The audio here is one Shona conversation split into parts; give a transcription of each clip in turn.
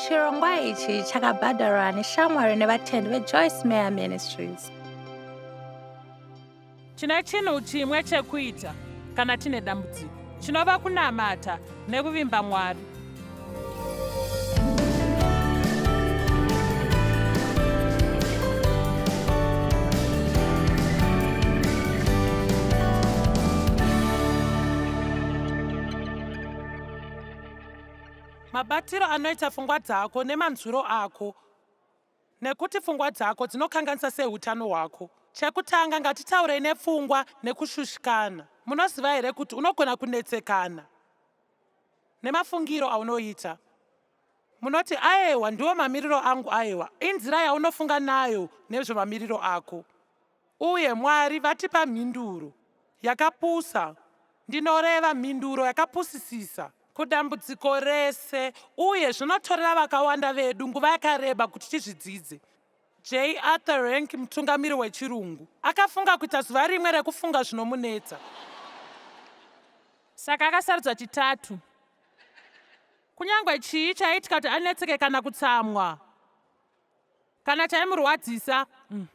Chirongwa ichi chakabhadharwa neshamwari nevatendi veJoyce Meyer Ministries. Tine chinhu chimwe chekuita kana tine dambudziko, chinova kunamata nekuvimba Mwari. Mabatiro anoita pfungwa dzako nemanzwiro ako Nekuti pfungwa dzako dzinokanganisa sei utano hwako? Chekutanga, ngatitaurei nepfungwa nekushushikana. Munoziva here kuti unogona kunetsekana nemafungiro aunoita? Munoti, Aewa, ndiwo mamiriro angu. Aewa, inzira yaunofunga nayo nezvemamiriro ako. Uye Mwari vatipa mhinduro yakapusa, ndinoreva, mhinduro yakapusisisa kudambudziko rese, uye zvinotorera vakawanda vedu nguva yakareba kuti tizvidzidze. J. Arthur Rank, mutungamiri wechirungu, akafunga kuita zuva rimwe rekufunga zvinomunetsa. Saka akasarudza Chitatu. Kunyangwe chii chaiitika kuti anetseke kana kutsamwa, Kana chaimurwadzisa, mm.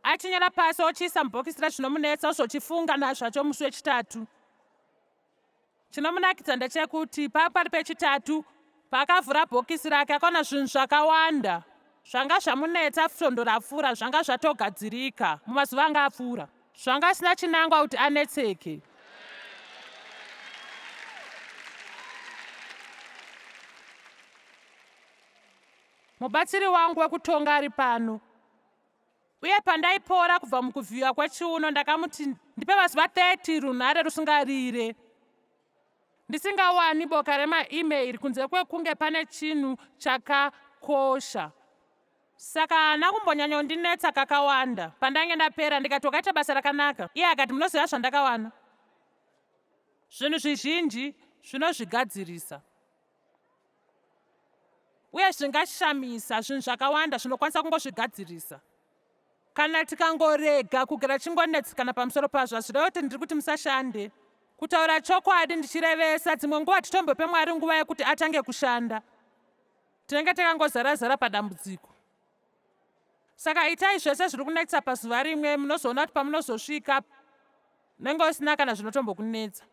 achinyora pasi ochiisa mubhokisi rezvinomunetsa ozochifunga nazvacho musi wechitatu. Chinomunakidza ndechekuti papari pechitatu paakavhura bhokisi rake akaona zvinhu zvakawanda zvanga zvamunetsa svondo rapfuura zvanga zvatogadzirika mumazuva anga apfuura. Zvanga asina chinangwa kuti anetseke. Mubatsiri wangu wekutonga ari pano. Uye pandaipora kubva mukuvhiyiwa kwechiuno ndakamuti ndipe mazuva 30 runhare rusingarire. Ndisingawani boka remaemail kunze kwekunge pane chinhu chakakosha. Saka haana kumbonyanyondinetsa kakawanda. Pandainge ndapera ndikati wakaita basa rakanaka. Iye akati munoziva zvandakawana? Zvinhu zvizhinji zvinozvigadzirisa. Uye zvingashamisa, zvinhu zvakawanda zvinokwanisa kungozvigadzirisa kana tikangorega kugara tichingonetsekana pamusoro pazvo. Hazvirevi kuti ndiri kuti musashande. Kutaura chokwadi ndichirevesa, dzimwe nguva hatitombope Mwari nguva yekuti atange kushanda. Tinenge takangozara-zara padambudziko. Saka itai zvese zviri kunetsa pazuva rimwe, munozoona kuti pamunozosvika unenge usina kana zvinotombokunetsa.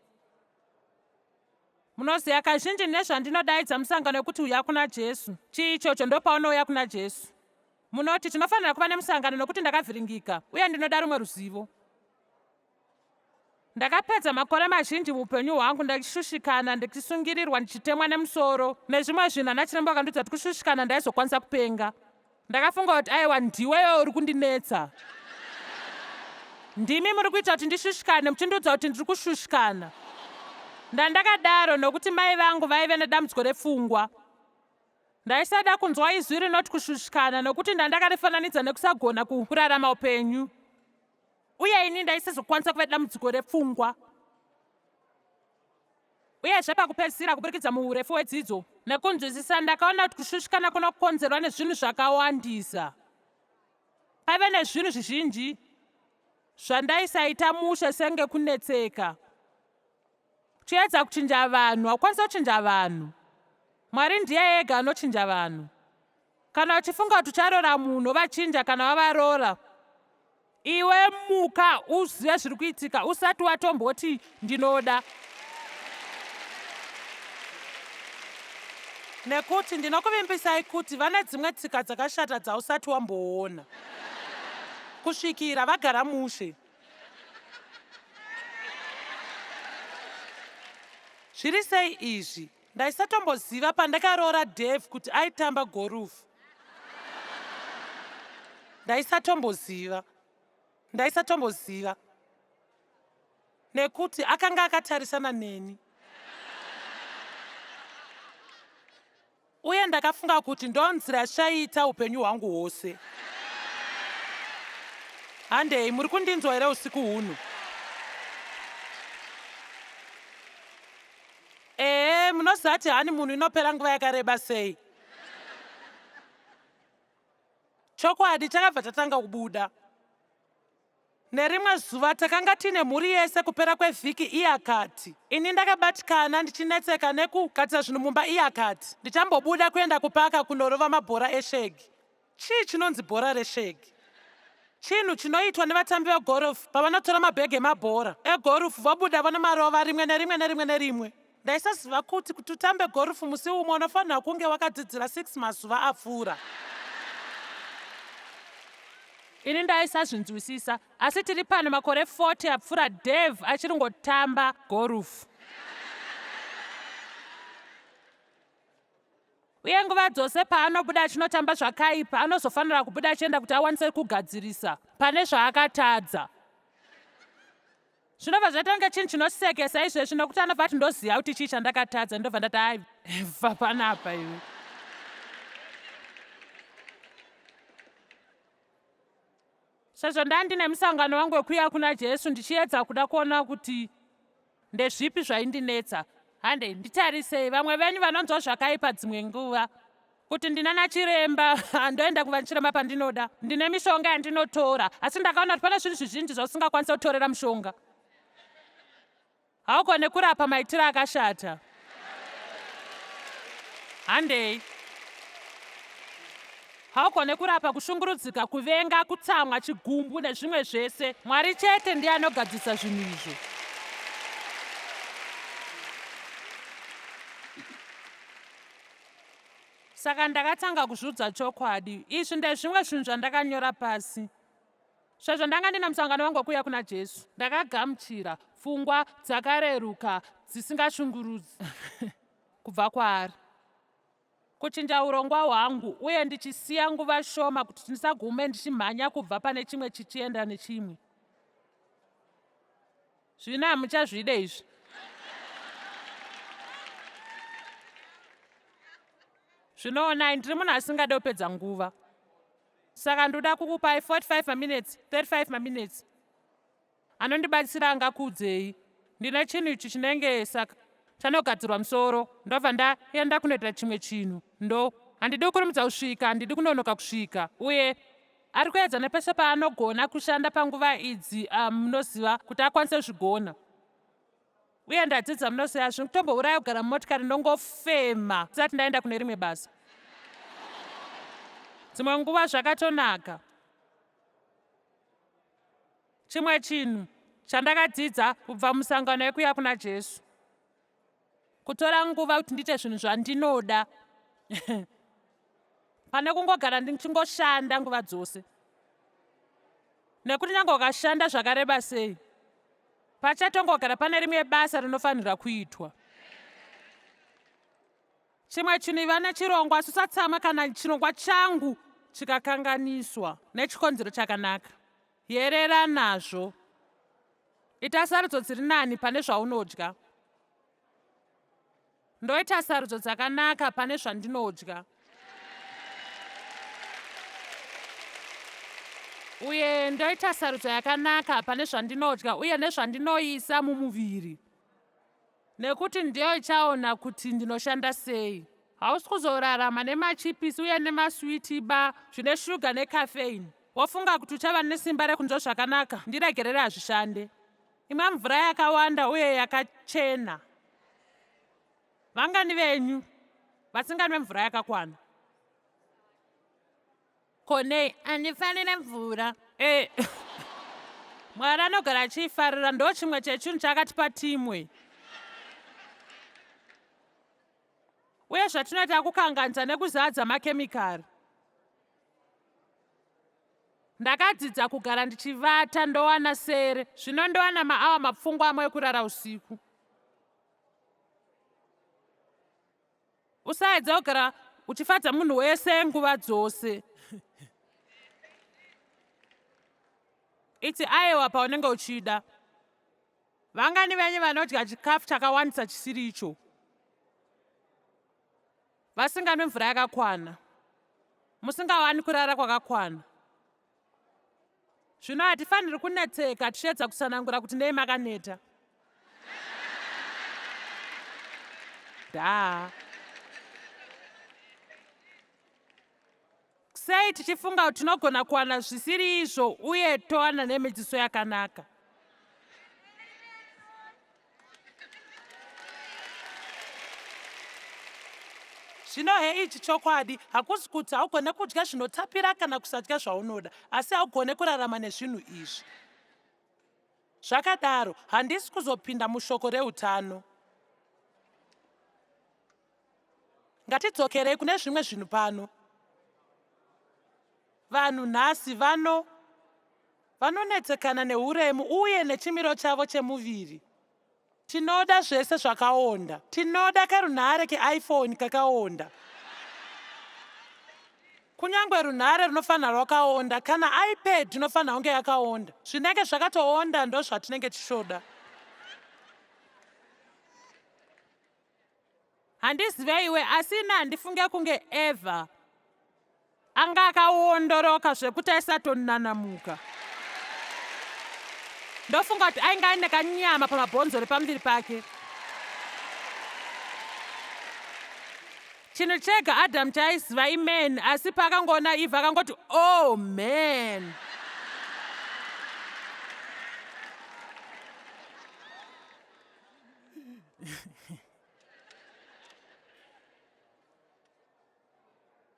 Munoziva, kazhinji nezvandinodaidza musangano wekuti uya kuna Jesu. Chii ichocho? Ndopaunouya kuna Jesu. Munoti, Tinofanira kuva nemusangano nokuti ndakavhiringika uye ndinoda rumwe ruzivo. Ndakapedza makore mazhinji muupenyu hwangu ndichishushikana, ndichisungirirwa, ndichitemwa nemusoro nezvimwe zvinhu. Ana chiremba vakandiudza kuti kushushikana ndaizokwanisa kupenga. Ndakafunga kuti aiwa ndiwewo uri kundinetsa. Ndimi muri kuita kuti ndishushikane muchindiudza kuti ndiri kushushikana. Ndandakadaro nokuti mai vangu vaive nedambudziko repfungwa. Ndaisada kunzwa izwi rinoti kushushikana nokuti ndandakarifananidza nekusagona kurarama upenyu. Uye ini ndaisazokwanisa kuve dambudziko repfungwa. Uyezve pakupedzisira, kuburikidza muhurefu hwedzidzo nekunzwisisa, ndakaona kuti kushushikana kunokonzerwa nezvinhu zvakawandisa. Paive nezvinhu zvizhinji zvandaisaita mushe senge kunetseka. Uchiedza kuchinja vanhu, haukwanisi kuchinja vanhu. Mwari ndiye ega anochinja vanhu. Kana uchifunga kuti ucharora munhu ovachinja kana wavarora, Iwe muka uzive zviri kuitika usati watomboti ndinoda. Nekuti ndinokuvimbisai kuti vane dzimwe tsika dzakashata dzausati wamboona. Kusvikira vagara mushe. Zviri sei izvi? Ndaisatomboziva pandakaroora Dave kuti aitamba gorufu. Ndaisatomboziva. Ndaisatomboziva. Nekuti akanga akatarisana neni. Uye ndakafunga kuti ndonzira yachaiita upenyu hwangu hwose. Handei, muri kundinzwa here usiku huno? Ehe, munoziva kuti honeymoon inopera nguva yakareba sei? Chokwadi, takabva tatanga kubuda. Nerimwe zuva takanga tiine mhuri yese kupera kwevhiki iye akati, Ini ndakabatikana ndichinetseka nekugadzira zvinhu mumba iye akati, Ndichambobuda kuenda kupaka kunorova mabhora eshegi. Chii chinonzi bhora reshegi? Chinhu chinoitwa nevatambi vegorofu pavanotora mabhegi emabhora egorufu vobuda vonomarova rimwe nerimwe nerimwe nerimwe. Ndaisaziva kuti kuti utambe gorufu musi umwe unofanirwa kunge wakadzidzira 6 mazuva apfuura. Ini ndaisazvinzwisisa, asi tiri pano makore 40 apfuura Dave achiri ngotamba gorufu. Uye nguva dzose paanobuda achinotamba zvakaipa, anozofanira kubuda achienda kuti awanise kugadzirisa pane zvaakatadza. Zvinobva zvaita kunge chinhu chinosekesa izvezvi nokuti anobva ati ndoziva kuti chii chandakatadza, ndobva ndati ai bva panapa iwe. Sezvo ndandine musangano wangu wekuuya kuna Jesu ndichiedza kuda kuona kuti ndezvipi zvaindinetsa, handei nditarisei. Vamwe venyu vanonzwa zvakaipa dzimwe nguva kuti ndina nachiremba, ndoenda kuvanchiremba pandinoda, ndine mishonga yandinotora, asi ndakaona kuti pane zvinhu zvizhinji zvausingakwanise kutorera mushonga. Haugone kurapa maitiro akashata. Handei. Haugone kurapa kushungurudzika, kuvenga, kutsamwa, chigumbu nezvimwe zvese. Mwari chete ndiye anogadzirisa zvinhu izvo. Saka ndakatanga kuzviudza chokwadi. Izvi ndezvimwe zvinhu zvandakanyora pasi. Sezvo ndanga ndine musangano wangu wekuuya kuna Jesu, ndakagamuchira pfungwa dzakareruka dzisingashungurudzi kubva kwaari. Kuchinja urongwa hwangu uye ndichisiya nguva shoma kuti ndisagume ndichimhanya kubva pane chimwe chichienda nechimwe. Zvino hamuchazvide izvi. Zvino onai, ndiri munhu asingade kupedza nguva. Saka ndoda kukupai 45 maminutes, 35 maminutes. Anondibatsira angakuudzei. Ndine chinhu ichi chinenge saka chanogadzirwa musoro ndobva ndaenda kunoita chimwe chinhu. Ndo handidi kukurumidza kusvika, handidi kunonoka kusvika. Uye ari kuedza nepese paanogona kushanda panguva idzi munoziva um, kuti akwanise kuzvigona. Uye ndadzidza munoziva zvino kutombouraya kugara mumotikari ndongofema ndisati ndaenda kune rimwe basa. Dzimwe nguva zvakatonaka. Chimwe chinhu chandakadzidza kubva musangano yekuya kuna Jesu kutora nguva kuti ndiite zvinhu zvandinoda pane kungogara ndichingoshanda nguva dzose nekuti nyange ukashanda zvakareba sei Pachatongogara pane rimwe basa rinofanirwa kuitwa. Chimwe chinhu iva nechirongwa asi usatsamwa kana chirongwa changu chikakanganiswa nechikonzero chakanaka. Yerera nazvo. Ita sarudzo dziri nani pane zvaunodya. Ndoita sarudzo dzakanaka pane zvandinodya. Uye ndoita sarudzo yakanaka pane zvandinodya uye nezvandinoisa mumuviri. Nekuti ndiyo ichaona kuti ndinoshanda sei. Hausi kuzorarama nemachipisi uye nemaswiti ba zvine shuga necaffeine. Wofunga kuti uchava nesimba rekunzwa zvakanaka? Ndiregerere hazvishande. Imwa mvura yakawanda uye yakachena. Vangani venyu vasinganwe mvura yakakwana? Ko nei andifarire mvura? Eh. Mwari anogara achiifarira ndo chimwe chechinhu chaakatipa timwe. Uye zvatinoita kukanganisa nekuzadza makemikari. Ndakadzidza kugara ndichivata ndowana sere zvino ndowana maawa mapfungwamwe ekurara usiku. Usaedza kugara uchifadza munhu wese nguva dzose. Iti aiwa paunenge uchida. Vangani venyu vanodya chikafu chakawandisa chisiri icho? Vasinganwi mvura yakakwana. Musingawani kurara kwakakwana. Zvino hatifaniri kunetseka tichiedza kutsanangura kuti nei makaneta. Daa. Sei tichifunga kuti tinogona kuwana zvisiri izvo uye towana nemhedziso yakanaka? Zvino heichi chokwadi, hakusi kuti haugone kudya zvinotapira kana kusadya zvaunoda, asi haugone kurarama nezvinhu izvi. Zvakadaro, handisi kuzopinda mushoko reutano. Ngatidzokerei kune zvimwe zvinhu pano. Vanhu nhasi vano vanonetsekana neuremu uye nechimiro chavo chemuviri. Tinoda zvese zvakaonda. Tinoda karunhare keiPhone kakaonda. Kunyangwe runhare runofanira rwakaonda, kana iPad inofanira kunge yakaonda. Zvinenge zvakatoonda ndozvatinenge tichoda. Handizive iwe asi ini handifunge kunge Eva anga akawondoroka zvekuti aisatonanamuka. Ndofunga kuti ainge aine kanyama pamabhonzo repamuviri pake. Chinhu chega Adamu chaaiziva iman asi paakangoona Eva akangoti oh man.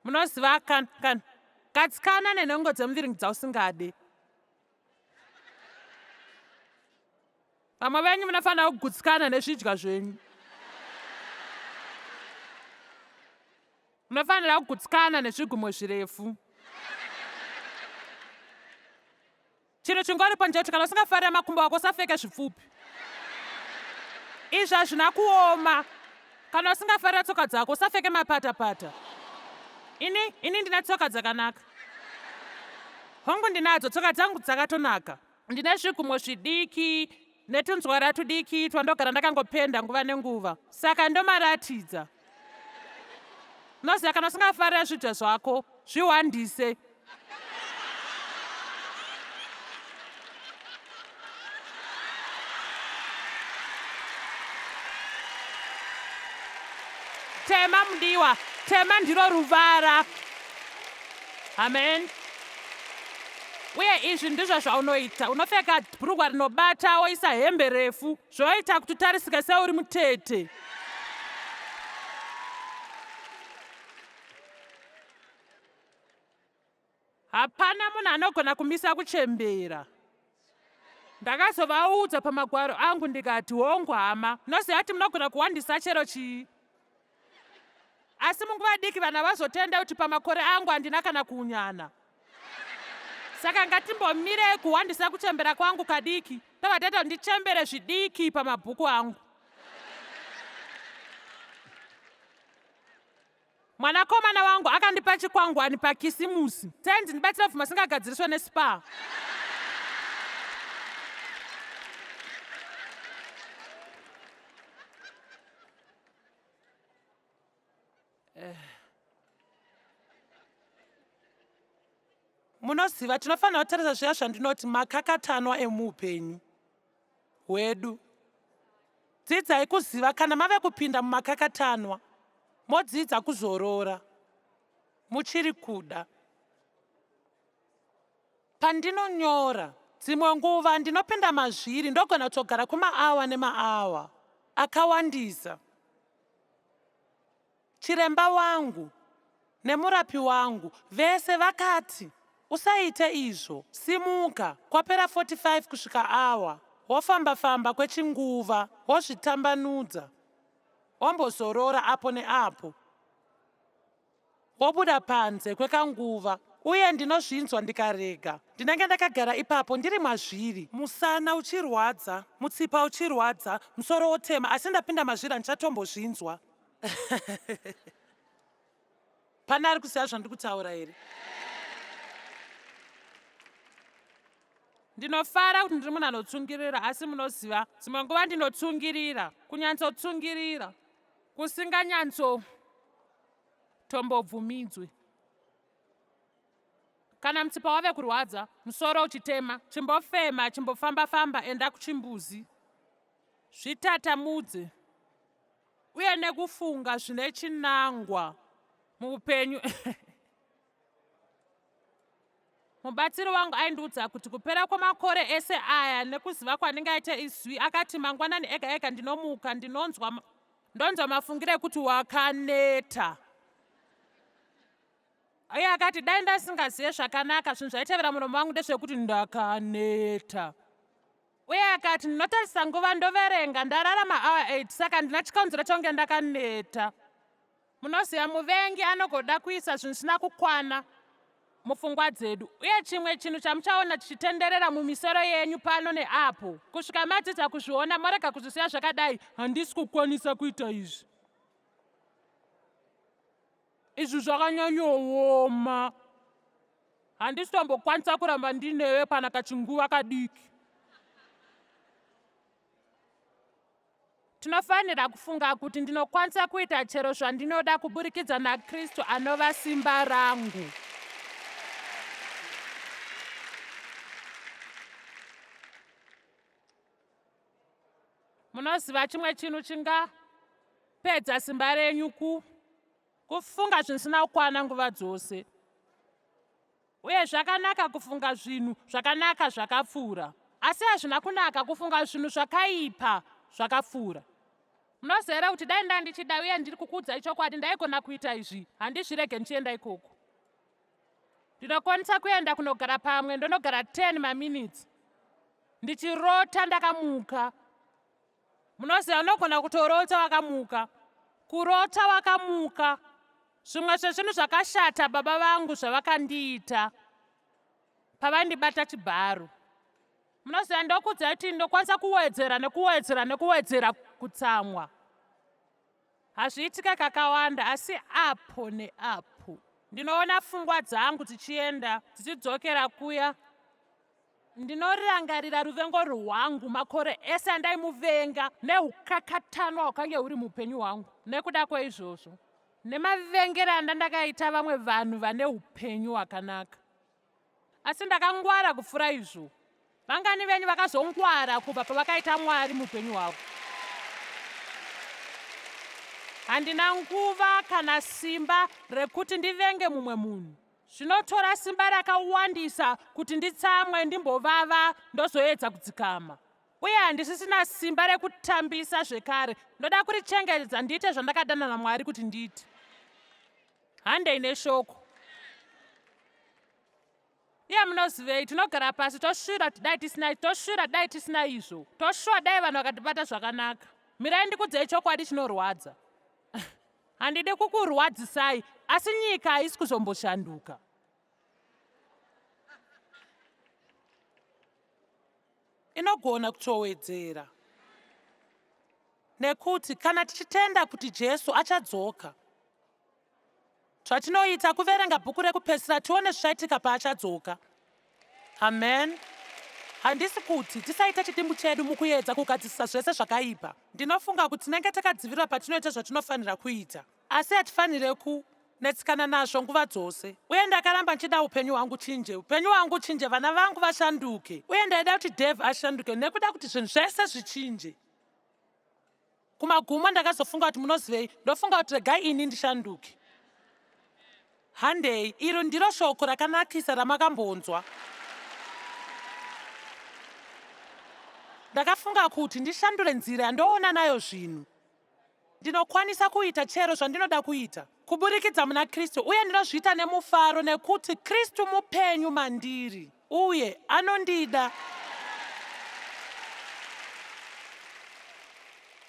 Munoziva kan kan katsikana nenhengo dzemuviri dzausingade. Vamwe venyu munofanira kugutsikana nezvidya zvenyu. Munofanira kugutsikana nezvigumwe zvirefu. Chinhu chingoripo ndechekuti kana usingafarire makumbo ako usapfeke zvipfupi. Izvi hazvina kuoma. Kana usingafarira tsoka dzako usapfeke mapata-pata. Ini, ini ndine tsoka dzakanaka. Hongu ndinadzo, tsoka dzangu dzakatonaka. Ndine zvigumwe zvidiki netunzwara tudiki twandogara ndakangopenda nguva nenguva. Saka ndomaratidza. Unoziva kana usingafarira zvidya zvako, zviwandise. Tema mudiwa, tema ndiro ruvara. Amen. Uye izvi ndizvo zvaunoita. Unopfeka bhurugwa rinobata woisa hembe refu. Zvoita kuti utarisike seuri mutete. Hapana munhu anogona kumisa kuchembera. Ndakazovaudza pamagwaro angu ndikati, hongu hama, munoziva kuti munogona kuwandisa chero chii. Asi munguva diki vanhu havazotenda kuti pamakore angu handina kana kuunyana. Saka ngatimbomirei kuwandisa kuchembera kwangu kadiki, tobva taita kuti ndichembere zvidiki pamabhuku angu. Mwanakomana wangu akandipa chikwangwani paKisimusi. Tenzi ndibatsira bvuma singagadziriswe nespa. Eh. Munoziva, tinofanira kutarisa zviya zvandinoti makakatanwa emuupenyu hwedu. Dzidzai kuziva kana mave kupinda mumakakatanwa, modzidza kuzorora. Muchiri kuda. Pandinonyora, dzimwe nguva ndinopinda mazviri ndogona kutogara kwemaawa nemaawa akawandisa. Chiremba wangu nemurapi wangu vese vakati, Usaite izvo, simuka, kwapera 45 kusvika awa, wofamba-famba kwechinguva, wozvitambanudza, wombozorora apo neapo, wobuda panze kwekanguva, uye ndinozvinzwa ndikarega. Ndinenge ndakagara ipapo ndiri mazviri, musana uchirwadza, mutsipa uchirwadza, musoro wotema, asi ndapinda mazviri handichatombozvinzwa. Pane ari kuziva zvandiri kutaura here? Ndinofara kuti ndiri munhu anotsungirira, asi munoziva, dzimwe nguva ndinotsungirira, kunyatsotsungirira kusinganyatso tombobvumidzwe. Kana mutsipa wave kurwadza, musoro uchitema, chimbofema, chimbofamba-famba, enda kuchimbuzi. Zvitatamudze uye nekufunga zvine chinangwa muupenyu. Mubatsiri wangu aindiudza kuti kupera kwemakore ese aya nekuziva kwandingaite izwi, akati mangwanani ega ega ndinomuka ndinonzwa ndonzwa mafungiro ekuti wakaneta. Iye akati dai ndasingazive zvakanaka zvinhu zvaitevera muromo wangu ndezvekuti ndakaneta. Uye akati ndinotarisa nguva ndoverenga ndarara maawa 8 saka handina chikonzero chokunge ndakaneta. Munoziva muvengi anogoda kuisa zvinhu zvisina kukwana mupfungwa dzedu uye chimwe chinhu chamuchaona chichitenderera mumisoro yenyu pano neapo kusvika madzidza kuzviona morega kuzvisiya zvakadai handisi kukwanisa kuita izvi izvi zvakanyanyooma handisi tombokwanisa kuramba ndinewe pana kachinguva kadiki Tinofanira kufunga kuti ndinokwanisa kuita chero zvandinoda kuburikidza naKristu anova simba rangu. Munoziva chimwe chinhu chingapedza simba renyu ku kufunga zvisina kukwana nguva dzose. Uye zvakanaka kufunga zvinhu zvakanaka zvakapfuura, asi hazvina kunaka kufunga zvinhu zvakaipa zvakapfuura. Munoziva here kuti dai ndandichida uye ndiri kukuudzai chokwadi ndaigona kuita izvi, handizvirege ndichienda ikoko. Ndinokwanisa kuenda kunogara pamwe ndonogara 10 maminitsi ndichirota ndakamuka. Munoziva unogona kutorota wakamuka. Kurota wakamuka. Zvimwe zvezvinhu zvakashata baba vangu zvavakandiita pavaindibata chibharo. Munoziva ndokuudzai kuti ndokwanisa kuwedzera nekuwedzera nekuwedzera kutsamwa. Hazviitike kakawanda asi apo neapo ndinoona pfungwa dzangu dzichienda dzichidzokera kuya Ndinorangarira ruvengo rwangu makore ese andaimuvenga neukakatanwa hwakange huri muupenyu hwangu nekuda kweizvozvo nemavengere andandakaita vamwe vanhu vane upenyu hwakanaka. Asi ndakangwara kupfuura izvo. Vangani venyu vakazongwara kubva pavakaita Mwari muupenyu hwavo? Handina nguva kana simba rekuti ndivenge mumwe munhu. Zvinotora simba rakawandisa kuti nditsamwe ndimbovava ndozoedza kudzikama. Uye handisisina simba rekutambisa zvekare, ndoda kurichengetedza ndiite zvandakadana naMwari kuti ndiite. Handei neshoko. Iye munozivei, tinogara pasi tosvira kuti dai tisina tosvira dai tisina izvo, toshuwa dai vanhu vakatibata zvakanaka. Mirai ndikudzei chokwadi chinorwadza. Handidi kukurwadzisai, asi nyika haisi kuzomboshanduka. Inogona kutowedzera. Nekuti kana tichitenda kuti Jesu achadzoka, zvatinoita kuverenga bhuku rekupedzisira tione zvichaitika paachadzoka. Amen. Handisi kuti tisaita chidimbu chedu mukuedza kugadzirisa zvese zvakaipa. Ndinofunga kuti tinenge takadzivirira patinoita zvatinofanira kuita. Asi hatifanire kunetsekana nazvo nguva dzose. Uye ndakaramba ndichida upenyu hwangu chinje, upenyu hwangu chinje, vana vangu vashanduke. Uye ndaida kuti Dave ashanduke nekuda kuti zvinhu zvese zvichinje. Kumagumo ndakazofunga kuti munozivei, ndofunga kuti regai ini ndishanduke. Handei, iro ndiro shoko rakanakisa ramakambonzwa. Ndakafunga kuti ndishandure nzira yandoona nayo zvinhu. Ndinokwanisa kuita chero zvandinoda kuita kuburikidza muna Kristu uye ndinozviita nemufaro nekuti Kristu mupenyu mandiri uye anondida.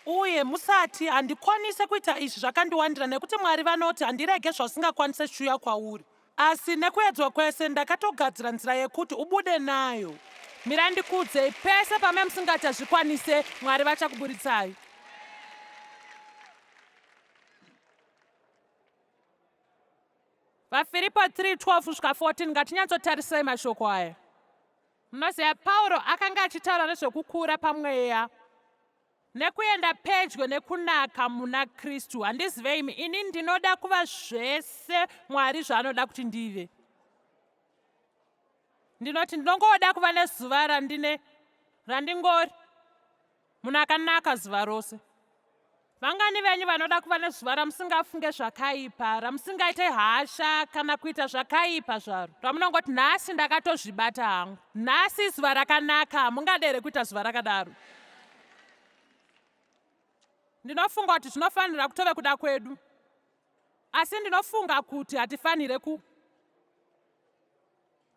Uye musati, Handikwanise kuita izvi zvakandiwandira, nekuti Mwari vanoti, Handirege zvausingakwanise zvichiuya kwauri. Asi nekuedzwa kwese ndakatogadzira nzira yekuti ubude nayo. Mirai ndikuudzei, pese pamai musingachazvikwanise, Mwari vachakuburitsai. VaFiripo 3:12 kusvika 14 ngatinyatsotarisai mashoko aya. Munoziva, Pauro akanga achitaura nezvekukura pamweya nekuenda pedyo nekunaka muna Kristu. Handizive imi, ini ndinoda kuva zvese Mwari zvaanoda kuti ndive. Ndinoti ndinongoda kuva nezuva randine randingori munhu akanaka zuva rose. Vangani venyu vanoda kuva nezuva ramusingafunge zvakaipa, ramusingaite hasha kana kuita zvakaipa zvaro, ramunongoti nhasi ndakatozvibata hangu. Nhasi izuva rakanaka, mungade here kuita zuva rakadaro? Ndinofunga kuti zvinofanira kutove kuda kwedu. Asi ndinofunga kuti hatifanire ku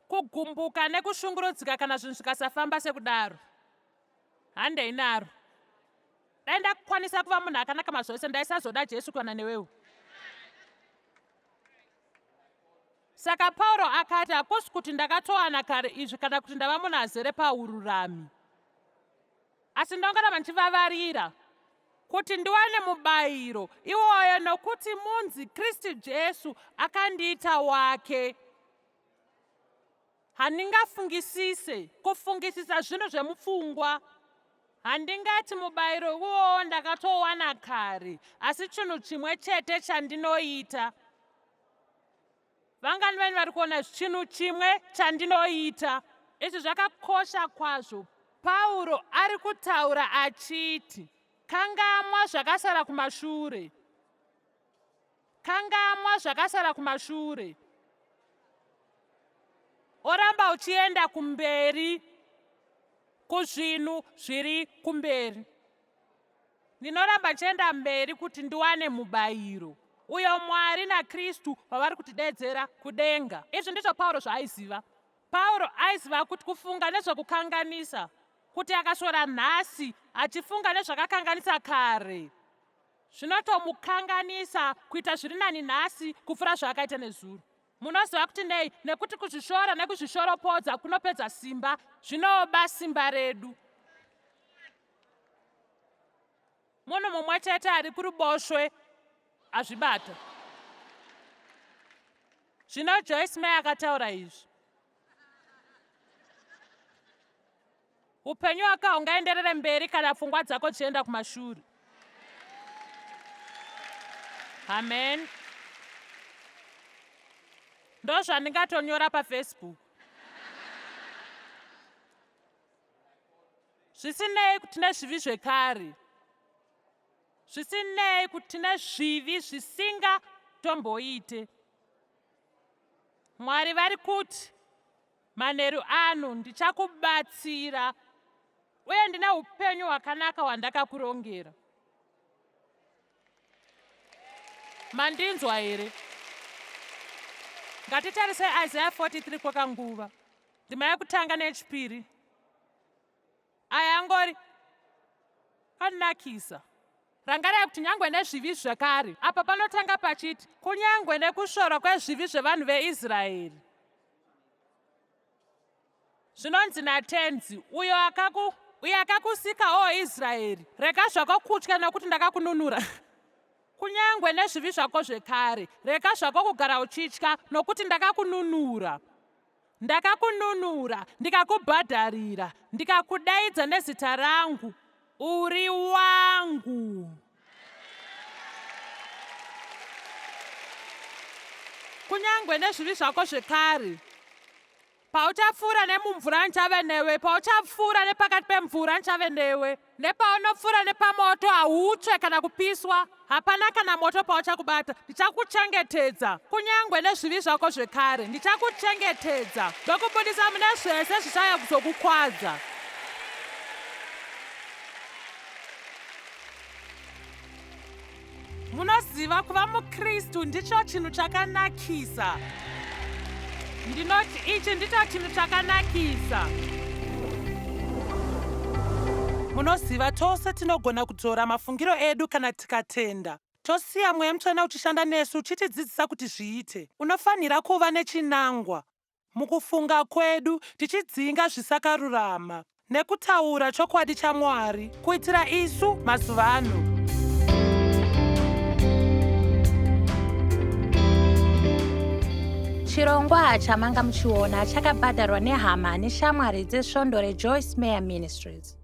kugumbuka nekushungurudzika kana zvinhu zvikasafamba sekudaro. Handei naro. Dai ndakwanisa kuva munhu akanaka mazuva ese ndaisazoda Jesu kana newewo. Saka Pauro akati hakusi kuti ndakatowana kare izvi kana kuti ndava munhu azere paururami. Asi ndongoramba ndichivavarira kuti ndiwane mubayiro iwoyo nokuti munzi Kristu Jesu akandiita wake. Handingafungisise kufungisisa zvinhu zvemupfungwa. Handingati mubayiro iwowo ndakatowana kare, asi chinhu chimwe chete chandinoita. Vangani venyu vari kuona izvi? Chinhu chimwe chandinoita. Izvi zvakakosha kwazvo. Pauro ari kutaura achiti, Kangamwa zvakasara kumashure. Kangamwa zvakasara kumashure. Oramba uchienda kumberi kuzvinhu zviri kumberi. Ndinoramba ndichienda mberi kuti ndiwane mubayiro uyo Mwari naKristu wavari kutidedzera kudenga. Izvi ndizvo Pauro zvaaiziva. Pauro aiziva kuti kufunga nezvekukanganisa, kuti akaswera nhasi achifunga nezvakakanganisa kare, zvinotomukanganisa kuita zviri nani nhasi kupfuura zvaakaita nezuro. Munoziva kuti nei? Nekuti kuzvishora nekuzvishoropodza kunopedza simba, zvinoba simba redu. Munhu mumwe chete ari kuruboshwe azvibata. Zvino Joyce Meyer akataura izvi. Upenyu hwako haungaenderere mberi kana pfungwa dzako dzichienda kumashure. Amen. Ndozvandingatonyora paFacebook. Zvisinei kuti tine zvivi zvekare, zvisinei kuti tine zvivi zvisingatomboite, Mwari vari kuti, Manheru ano ndichakubatsira uye ndine upenyu hwakanaka hwandakakurongera. Mandinzwa here? Ngatitarisei Isaiah 43 kwekanguva, ndima yekutanga neyechipiri. Aya angori anakisa. Rangarai kuti nyangwe nezvivi zvekare, apa panotanga pachiti kunyangwe nekushorwa kwezvivi zvevanhu veIsraeri. Zvinonzi naTenzi, uyo akaku uyo akakusika, o Israeri, rega zvako kutya nokuti ndakakununura. Kunyangwe nezvivi zvako zvekare, rega zvako kugara uchitya nokuti ndakakununura. Ndakakununura, ndikakubhadharira, ndikakudaidza nezita rangu, uri wangu. Kunyangwe nezvivi zvako zvekare, pauchapfuura nemumvura ndichave newe, pauchapfuura nepakati pemvura ndichave newe. Nepaunopfuura nepamoto hautsve kana kupiswa, hapana kana moto pauchakubata. Ndichakuchengetedza kunyangwe nezvivi zvako zvekare, ndichakuchengetedza ndokubudisa mune zvese zvichauya kuzokukwadza. Munoziva, kuva muKristu ndicho chinhu chakanakisa. Ndinoti ichi ndicho chinhu chakanakisa. Munoziva, tose tinogona kudzora mafungiro edu kana tikatenda. Tosiya Mweya Mutsvene uchishanda nesu uchitidzidzisa kuti zviite. Unofanira kuva nechinangwa. Mukufunga kwedu, tichidzinga zvisakarurama, nekutaura chokwadi chaMwari, kuitira isu mazuva ano. Chirongwa chamanga muchiona chakabhadharwa nehama neshamwari dzesvondo reJoyce Meyer Ministries.